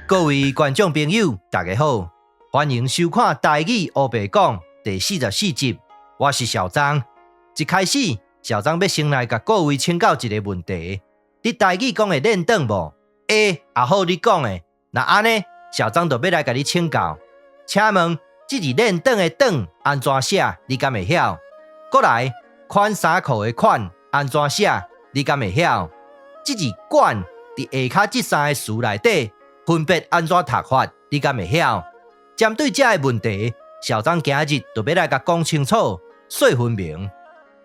各位觀眾朋友，大家好，歡迎收看《台語烏白講》第44集，我是小張。一開始，小張欲先來共各位請教一个問題：你台語講會輪轉無？欸，也好，你講的，若按呢，小張就欲來共你請教。請問，這字輪轉的轉按怎寫？你敢會曉？閣來，款衫褲的款按怎寫？你敢會曉？這字管佇下跤這三个詞內底，分別按怎讀法？你敢會曉？針對這个問題，小張今日就欲來共講清楚，說分明。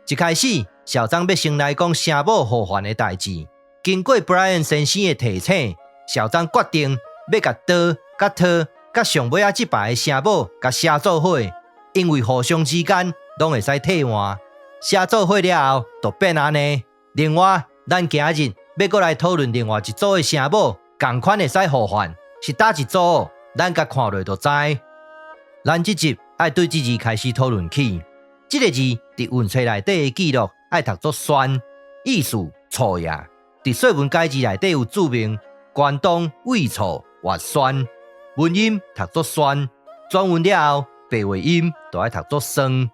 一開始，小張欲先來講聲母互換的代誌。經過 Brian 先生的提醒，小張決定欲共 ㄉ、佮 ㄊ、佮上尾仔這排的聲母共寫做伙，因為互相之間攏會使替換。寫做伙了後，就變按呢。另外，咱今日欲閣來討論另外一組的聲母，仝款會使互換，是佗一組？咱共看落就知。咱這集愛對這字開始討論起。這个字佇韻冊內底的記錄愛讀做宣，意思錯呀。佇說文解字內底有註明，關東位錯曰宣，文音讀做宣，轉韻了後白話音就愛讀做酸。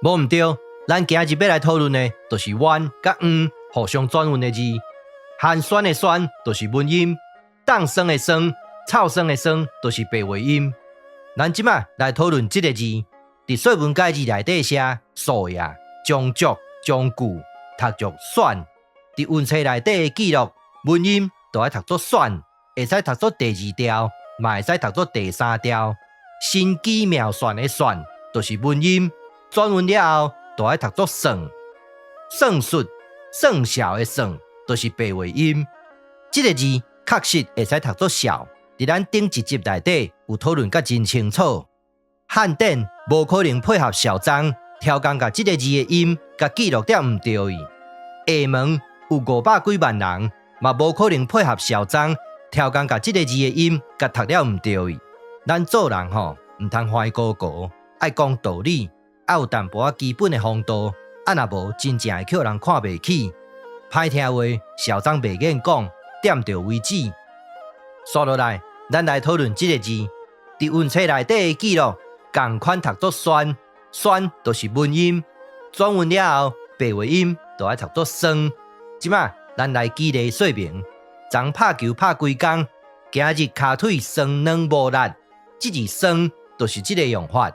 無毋對，咱今日欲來討論的，就是彎佮黃互相轉韻的字。寒酸的酸就是文音，凍霜的霜、臭酸的酸就是白話音。咱這馬來討論這个字，佇說文解字內底寫數也、將足、將具，讀作選。佇韻冊內底的記錄，文音就愛讀做選，會使讀做第二調，嘛會使讀做第三調。神機妙算的算，就是文音，轉韻了後就愛讀做算。算術、算數的算，就是白話音。這个字確實會使讀做數，佇咱頂一集內底有討論甲真清楚。漢典無可能配合小張，刁工共這个字的音，共記錄得毋對去。廈門有500幾萬人，嘛無可能配合小張，刁工共這个字的音，共讀了毋對去。咱做人吼，毋通懷高高，愛講道理，愛有淡薄仔基本的風度，啊若無真正會予人看袂起。歹聽話，小張袂免講，點著為止。紲落來，咱來討論這个字，佇韻冊內底的記錄，仝款讀做宣，宣就是文音，轉韻了後，白話音就愛讀做酸。這馬咱來舉例說明，昨拍球拍規工，今日跤腿酸軟無力，這字酸就是這个用法。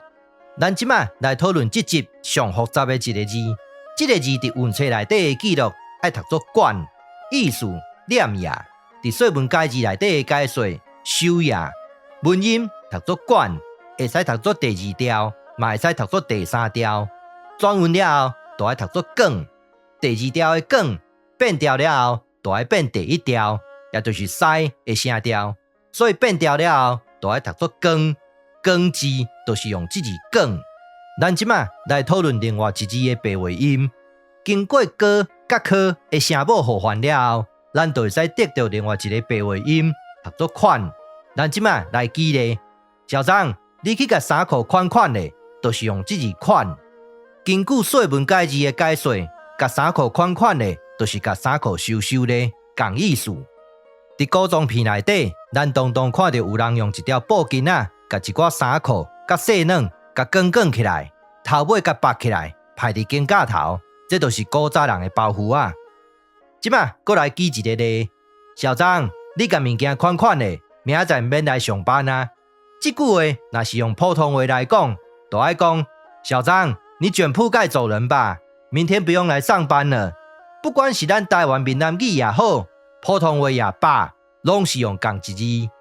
咱這馬來討論這集上複雜的一个字，這个字佇韻冊內底的記錄愛讀做管，意思念也。佇說文解字內底的解說，修也，文音讀做管，會使讀做第二調，嘛會使讀做第三調。轉韻了後，就愛讀做管。第二調的管變調了後，就愛變第一調，也就是師的聲調。所以變調了後，就愛讀做光。光字就是用這字管。咱這馬來討論另外一字的白話音，經過哥佮科的聲母互換了後，咱就會使得著另外一个白話音，讀做款。咱這馬來舉例，小張，你去共衫褲款款咧，就是用這字款。根據說文解字的解說，共衫褲款款咧，就是共衫褲收收咧，仝意思。佇古裝片內底，咱常常看著有人用一條布巾仔，共一寡衫褲較細軟，共捲捲起來，頭尾共縛起來，排佇肩胛頭，這就是古早人的包袱仔。這馬閣來舉一个例，小張，你共物件款款咧，明仔載毋免來上班啊。這句話若是用普通話來講，就愛講小張，你捲鋪蓋走人吧，明天不用來上班了。不管是咱台灣閩南語也好，普通話也罷，攏是用仝一字。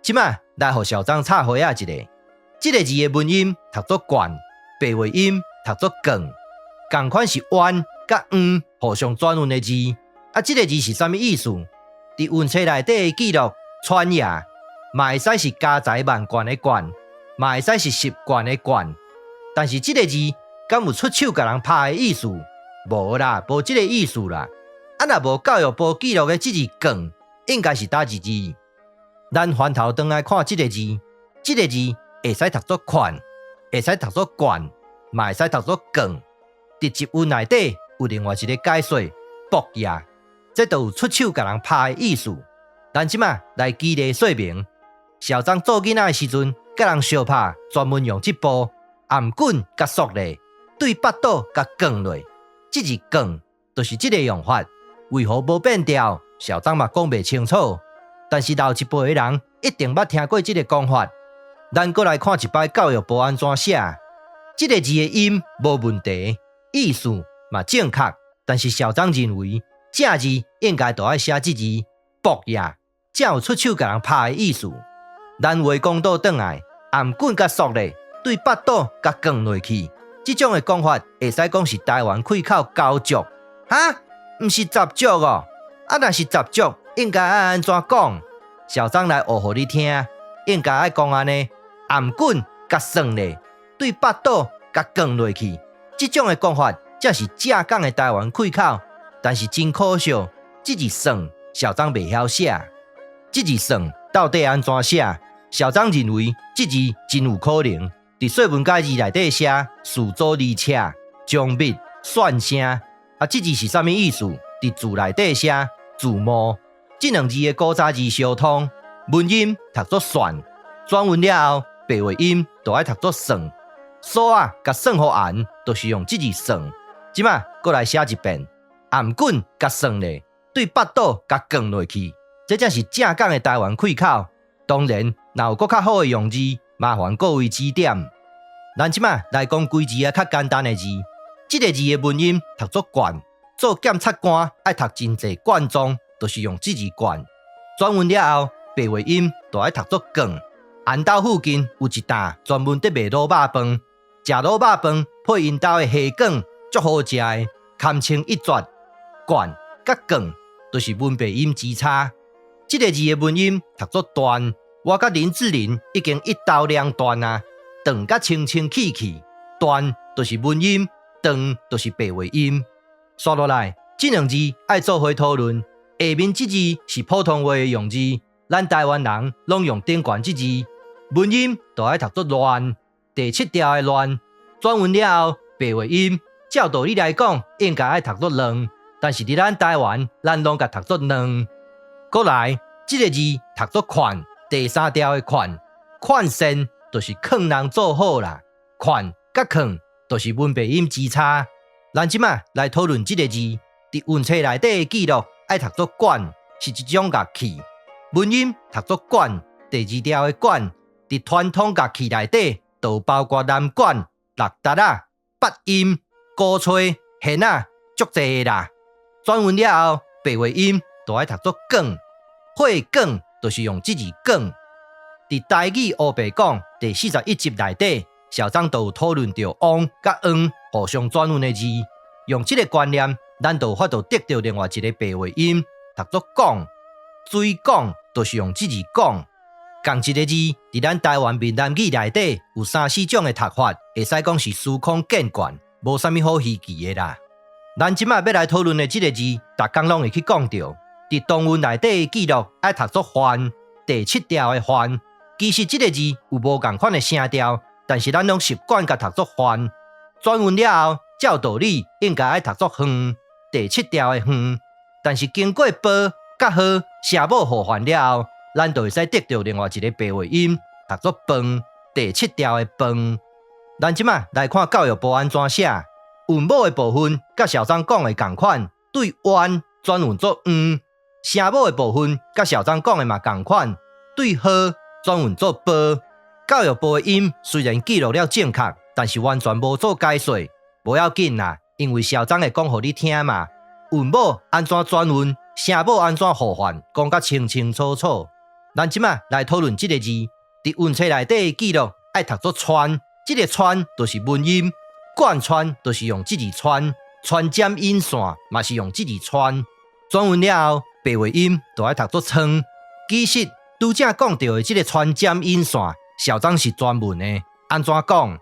這馬來予小張插花仔一下，這个字的文音讀做冠，白話音讀做冠，仝款是彎佮黃互相轉韻的字。啊，這个字是啥物意思？佇韻冊內底的記錄，傳也，嘛會使是家財萬貫的貫，嘛會使是習慣的慣。但是這个字敢有出手共人拍的意思？無啦，無這个意思啦。啊，若無教育部記錄的這字冠，應該是佗一字？咱翻頭轉來看這个字，這个字會使讀做款，會使讀做冠，嘛會使讀做冠。佇集韻內底有另外一个解說，搏也，這就有出手共人拍的意思。咱這馬來舉例說明，小張做囡仔的時陣，佮人相拍，專門用這步頷頸共束咧，對腹肚共摃落。這字摃就是這个用法，為何無變調？小張嘛講袂清楚。但是老一輩的人一定捌聽過這个講法。咱閣來看一擺教育部按怎寫，這个字的音無問題，意思嘛正確。但是小張認為，正字應該就愛寫這字博呀，才有出手共人拍的意思。咱話講倒轉來，頷頸共束咧，對腹肚共摃落去，這種的講法會使講是台灣開口九族，哈？毋是十族哦，啊，若是十族，應該愛按怎講？小張來學予你聽，應該愛講按呢，頷頸共算咧，對腹肚共摃落去，這種的講法才是正港的台灣開口。但是真可惜，這字算小張袂曉寫，這字算到底按怎寫？小張認為這字真有可能，佇說文解字內底寫詞組二赤、將密、算聲。啊，這字是啥物意思？佇字內底寫字幕，這兩字的古早字相通，文音讀做算，轉韻了後白話音就愛讀做算。索仔共算予絚，就是用這字算。這馬閣來寫一遍，頷頸共算咧，對腹肚共摃落去，這才是正港的台灣開口。當然，若有閣較好的用字，麻煩各位指點。咱這馬來講幾字仔較簡單的字，這个字的文音讀做卷，做檢察官愛讀真濟卷宗，就是用這字卷。轉韻了後，白話音就愛讀做卷。𪜶兜附近有一擔專門佇賣滷肉飯，食滷肉飯配𪜶兜的蝦卷，足好食的，堪稱一絕。卷佮卷，就是文白音之差。這个字的文音讀做斷，我佮林志玲已經一刀兩斷啊，斷甲清清氣氣。斷就是文音，斷就是白話音。煞落來，這兩字愛做伙討論。下面這字是普通話的用字，咱台灣人攏用頂懸這字，文音就愛讀做亂，第七調的亂。轉韻了後，白話音照道理來講應該愛讀做亂，但是佇咱台灣，咱攏共讀做卵。閣來，這个字讀做勸，第三調的勸，勸善就是勸人做好啦。勸佮勸就是文白音之差。咱這馬來討論這个字，佇音冊內底的記錄愛讀做管，是一種樂器。文音讀做管，第二調的管，佇傳統樂器內底，就包括南管、六達仔、八音、鼓吹、弦仔，足濟的啦。轉韻了後，白話音就愛讀做管，火管就是用這字管。佇台語烏白講第41集內底，小張就有討論著翁佮翁互相轉韻的字，用這个觀念，咱就有法度得著另外一个白話音，讀做講。水講就是用這字講。仝一个字，佇咱台灣閩南語內底有三四種的讀法，會使講是司空見慣，無啥物好稀奇的啦。咱這馬欲來討論的這个字，逐工攏會去講著。佇唐韻內底的記錄愛讀做犯，第七調的犯。其實這个字有無仝款的聲調，但是咱攏習慣共讀做犯。轉韻了後，照道理應該愛讀做遠，第七調的遠。但是經過波佮號聲母互換了後，咱就會使得著另外一个白話音，讀做飯，第七調的飯。咱這馬來看教育部按怎寫，韻母的部分佮小張講的仝款，對彎轉韻做黃；聲母的部分佮小張講的嘛仝款，對號轉韻做波。教育部的音雖然記錄了正確，但是完全無做解說，無要緊啦，因為小張會講予你聽嘛。韻母按怎轉韻，聲母按怎互換，講甲清清楚楚。咱這馬來討論這个字，佇音冊內底的記錄愛讀做穿，這个穿就是文音，貫穿就是用這字穿，穿針引線嘛是用這字穿。轉韻了後，白話音就愛讀做穿。其實拄才講著的這个穿針引線，小張是專門的。按怎講？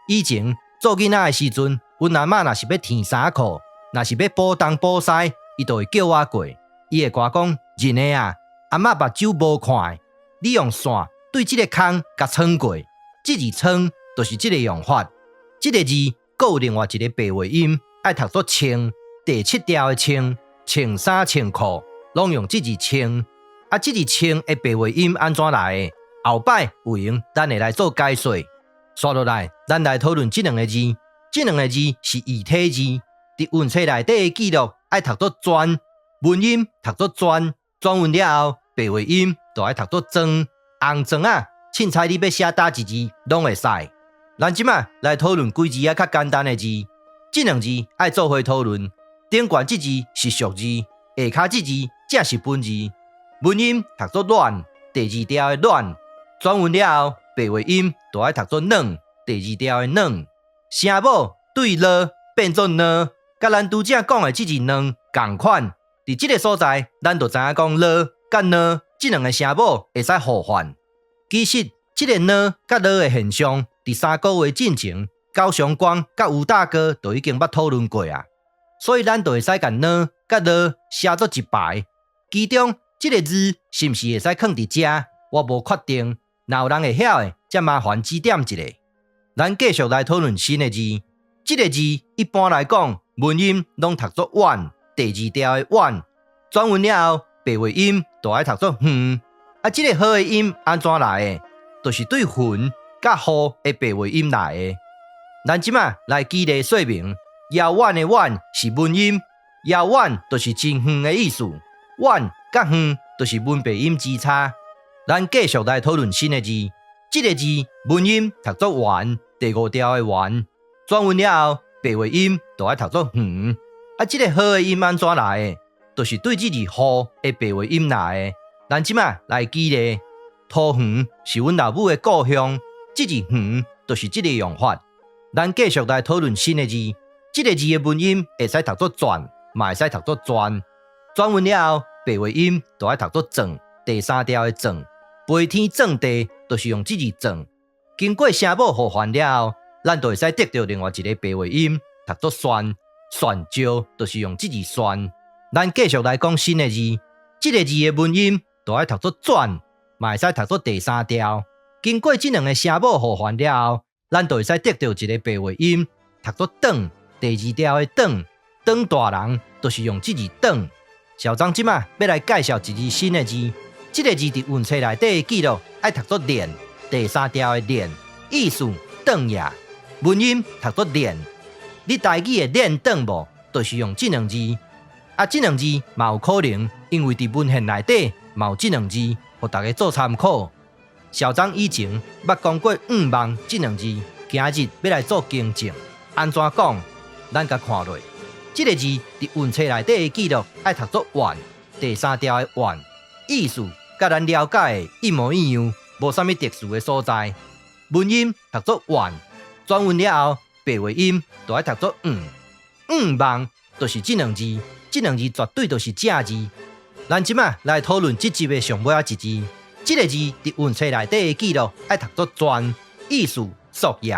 以前做囡仔的時陣，阮阿嬤若是欲添衫褲，若是欲補東補西，伊就會叫我過。伊會共我講：仁的啊，阿嬤目睭無看的，你用線對這个空共穿過，這字穿就是這个用法。這个字閣有另外一个白話音，愛讀做穿，第七調的穿，穿衫穿褲，攏用這字穿。啊，這字穿的白話音按怎來的？後擺有閒，咱會來做解說。紲落來，咱來討論這兩个字。這兩个字是異體字，佇韻冊內底的記錄愛讀做轉，文音讀做轉，轉韻了後，白話音就愛讀做裝。紅妝仔，凊彩你欲寫佗一字，攏會使。咱這馬來討論幾字仔較簡單的字，這兩字愛做伙討論。頂懸這字是俗字，下跤這字才是本字。文音讀做軟，第二調的軟，轉韻了後，白話音就愛讀做軟，第二調的軟。聲母對囉變做呢，佮咱拄才講的這字卵仝款。佇這个所在，咱就知影講囉佮呢這兩个聲母會使互換。其實，這个呢佮囉的現象，佇3個月進前，高雄光佮吳大哥就已經捌討論過啊。所以咱就會使共呢佮囉寫做一排。其中這个字是毋是會使囥佇遮，我無確定。若有人會曉的，才麻煩指點一下。咱繼續來討論新的字。這个字一般來講，文音攏讀做遠，第二調的遠。轉韻了後，白話音就愛讀做遠。啊，這个好的音按怎來的？就是對雲佮雨的白話音來的。咱這馬來舉例說明，遙遠的遠是文音，遙遠就是真遠的意思。遠佮遠就是文白音之差。咱繼續來討論新的字，這个字文音讀做圓，第五調的圓，轉韻了後，白話音就愛讀做遠。啊，這个好的音按怎來的？就是對這字雨的白話音來的。咱這馬來舉例，桃園是阮老母的故鄉，這字園就是這个用法。咱繼續來討論新的字，這个字的文音會使讀做轉，嘛會使讀做轉。轉韻了後，白話音就愛讀做轉，第三調的轉。飛天轉地就是用這字轉。經過聲母互換了後，咱就會使得著另外一个白話音，讀做旋，旋石就是用這字旋。咱繼續來講新的字，這个字的文音就愛讀做轉，嘛會使讀做第三調。經過這兩个聲母互換了後，咱就會使得著一个白話音，讀做轉，第二調的轉，轉大人就是用這字轉。小張這馬欲來介紹一字新的字，這个字佇韻冊內底的記錄愛讀做練，第三調的練，意思轉也。文音讀做練，你台語的練轉無，就是用這兩字。啊，這兩字嘛有可能，因為佇文獻內底嘛有這兩字，予大家做參考。小張以前捌講過“向望”這兩字，今日欲來做更正。按怎講？咱共看落，這个字佇韻冊內底的記錄愛讀做“願”，第三調的“願”，意思佮咱了解的一模一樣，無啥物特殊的所在。文音讀做“願”，轉韻了後，白話音就愛讀做“向”，向望就是這兩字，這兩字絕對就是正字。咱這馬來討論這集的上尾仔一字。這个字佇韻冊內底的記錄愛讀做“轉”，意思速也。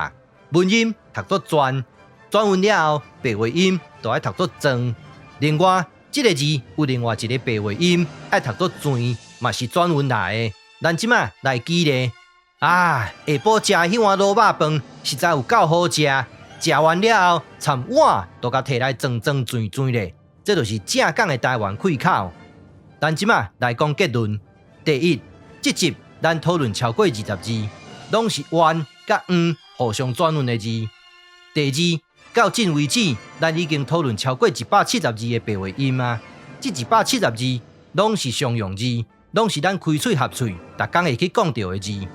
文音讀做“轉”，轉韻了後，白話音就愛讀做“轉”。另外，這个字有另外一个白話音愛讀做“轉”，嘛是轉韻來的。咱這馬來舉例啊，下晡食彼碗滷肉飯實在有夠好食，食完了後，參碗都共提來轉轉轉轉咧，這就是正港的台灣氣口。咱這馬來講結論，第一，這集咱討論超過20字，攏是彎佮黃互相轉韻的字。第二，到今為止，咱已經討論超過170字的白話音啊。這170字攏是常用字，攏是咱開喙合喙，逐工會去講著的字。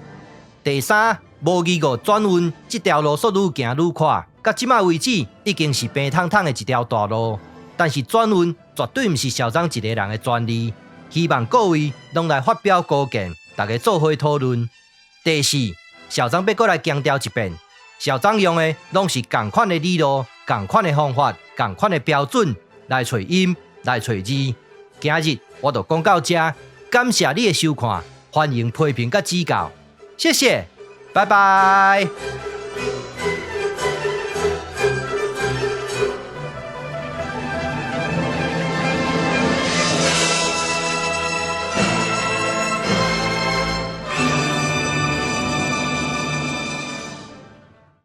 第三，無義誤轉韻這條路煞愈行愈闊，到這馬為止已經是平坦坦的一條大路。但是轉韻絕對毋是小張一个人的專利，希望各位攏來發表高見，大家做伙討論。第四，小張欲閣來強調一遍，小張用的攏是仝款的理路、仝款的方法、仝款的標準來揣音、來揣字。今日我就講到這，感謝你的收看，歡迎批評佮指教，謝謝，拜拜。